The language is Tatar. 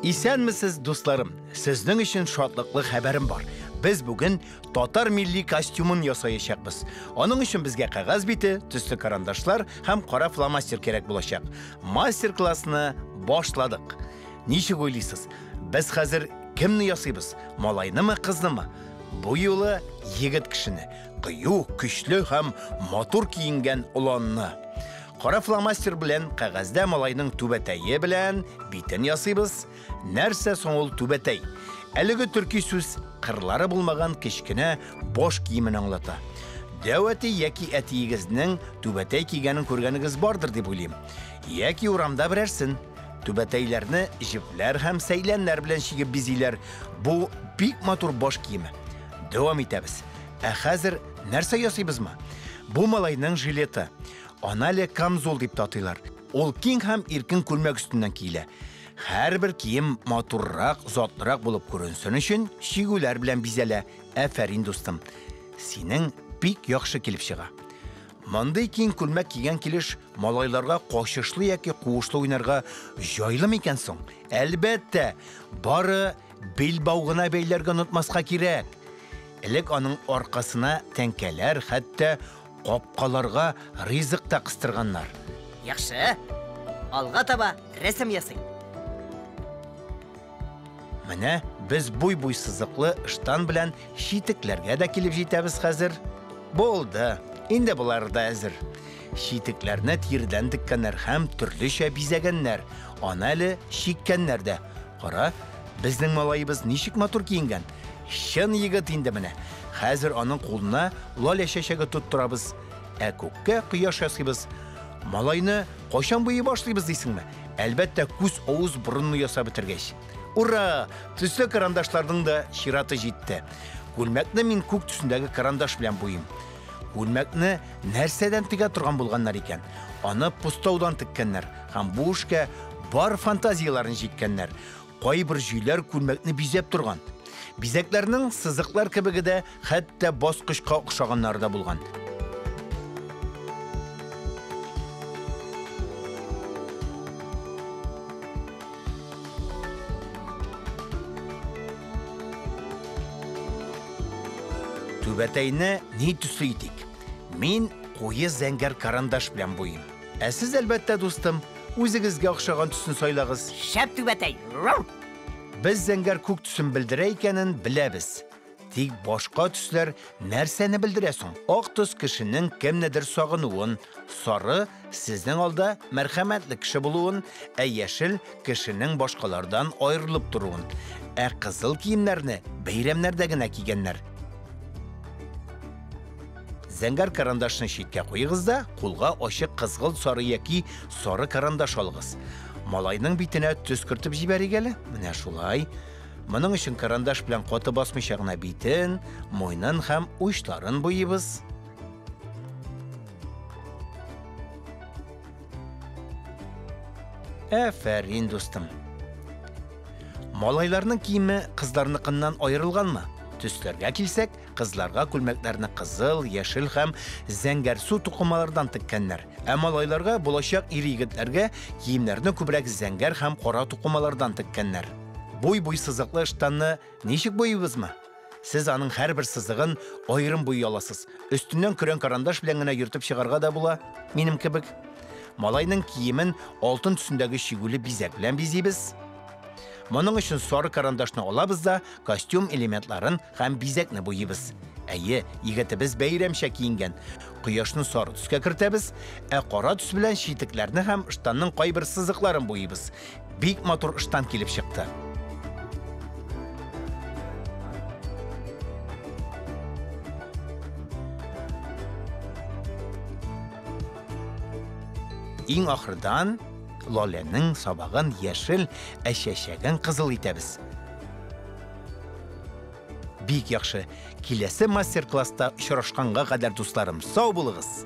Исәнмесез, дусларым! Сезнең өчен шатлыклы хәбәрем бар. Без бүген татар милли костюмын ясаячакбыз. Аның өчен безгә кәгазь бите, төсле карандашлар һәм кара фломастер кирәк булачак. Мастер-классны башладык. Ничек уйлыйсыз, без хәзер кемне ясыйбыз? Малайнымы, кызнымы? Бу юлы егет кешене, кыю, көчле һәм матур киенгән оланны. Кара фломастер белән кәгазьдә малайның түбәтәе белән битен ясыйбыз. Нәрсә соң ул түбәтәй? Әлеге төрки сүз кырлары булмаган кечкенә баш киемен аңлата. Дәү әти яки әтиегезнең түбәтәй кигәнен күргәнегез бардыр дип уйлыйм. Яки урамда берәрсен. Түбәтәйләрне җепләр һәм сәйләннәр белән чигеп бизиләр. Бу бик матур баш киеме. Дәвам итәбез. Ә хәзер нәрсә ясыйбызмы? Бу малайның жилеты. Аны әле камзол дип тә атыйлар. Ул киң һәм иркен күлмәк өстеннән киелә. Һәрбер кием матуррак, затлырак булып күренсен өчен чигүләр белән бизәлә. Афәрин, дустым. Синең бик яхшы килеп чыга. Мондый киң күлмәк кигән килеш малайларга качышлы яки куышлы уйнарга җайлы микән соң? Әлбәттә, бары билбау гына бәйләргә онытмаска кирәк. Элек аның аркасына тәңкәләр, хәтта капкаларга ризык та кыстырганнар. Яхшы. Алга таба рәсем ясыйм. Менә без буй-буй сызыклы ыштан белән читекләргә дә килеп җитәбез хәзер. Булды. Инде болар да әзер. Читекләрне тиредән теккәннәр һәм төрлечә бизәгәннәр. Аны әле чиккәннәр дә. Кара, безнең малаебыз ничек матур киенгән. Чын егет инде менә. Хәзер аның кулына лалә чәчәге тоттырабыз. Ә күккә кояш ясыйбыз. Малайны кайчан буйый башлыйбыз дисеңме? Әлбәттә, күз, авыз, борынны ясап бетергәч. Ура! Төсле карандашларның да чираты җитте. Күлмәкне мин күк төсендәге карандаш белән буйыйм. Күлмәкне нәрсәдән тегә торган булганнар икән? Аны постаудан теккәннәр һәм бу эшкә бар фантазияләрен җиккәннәр. Кайбер җөйләр күлмәкне бизәп торган. Бизәкләрнең сызыклар кебеге дә, хәтта баскычка охшаганнары да булган. Түбәтәйне ни төсле итик? Мин куе зәңгәр карандаш белән буйыйм. Ә сез, әлбәттә, дустым, үзегезгә охшаган төсне сайлагыз. Шәп түбәтәй! Без зәңгәр күк төсен белдерә икәнен беләбез. Тик башка төсләр нәрсәне белдерә соң? Ак төс кешенең кемнедер сагынуын, сары сезнең алда мәрхәмәтле кеше булуын, ә яшел кешенең башкалардан аерылып торуын. Ә кызыл киемнәрне бәйрәмнәрдә генә кигәннәр. Зәңгәр карандашны читкә куегыз да, кулга ачык кызгылт сары яки сары карандаш алыгыз. Малайның битенә төс кертеп җибәрик әле. Менә шулай. Моның өчен карандаш белән каты басмыйча гына битен, муенын һәм учларын буйыйбыз. Афәрин, дустым. Малайларның киеме кызларныкыннан аерылганмы? Төсләргә килсәк, кызларга күлмәкләрне кызыл, яшел һәм зәңгәрсу тукымалардан теккәннәр. Ә малайларга, булачак ир-егетләргә киемнәрне күбрәк зәңгәр һәм кара тукымалардан теккәннәр. Буй-буй сызыклы ыштанны ничек буйыйбызмы? Сез аның һәрбер сызыгын аерым буйый аласыз. Өстеннән көрән карандаш белән генә йөртеп чыгарга да була, минем кебек. Малайның киемен алтын төсендәге чигүле бизәк белән бизибез. Моның өчен сары карандашны алабыз да костюм элементларын һәм бизәкне буйыйбыз. Әйе, егетебез бәйрәмчә киенгән. Кояшны сары төскә кертәбез, ә кара төс белән читекләрне һәм ыштанның кайбер сызыкларын буйыйбыз. Бик матур ыштан килеп чыкты. Иң ахырдан лаләнең сабагын яшел, ә чәчәген кызыл итәбез. Бик яхшы. Киләсе мастер-класста очрашканга кадәр, дусларым, сау булыгыз!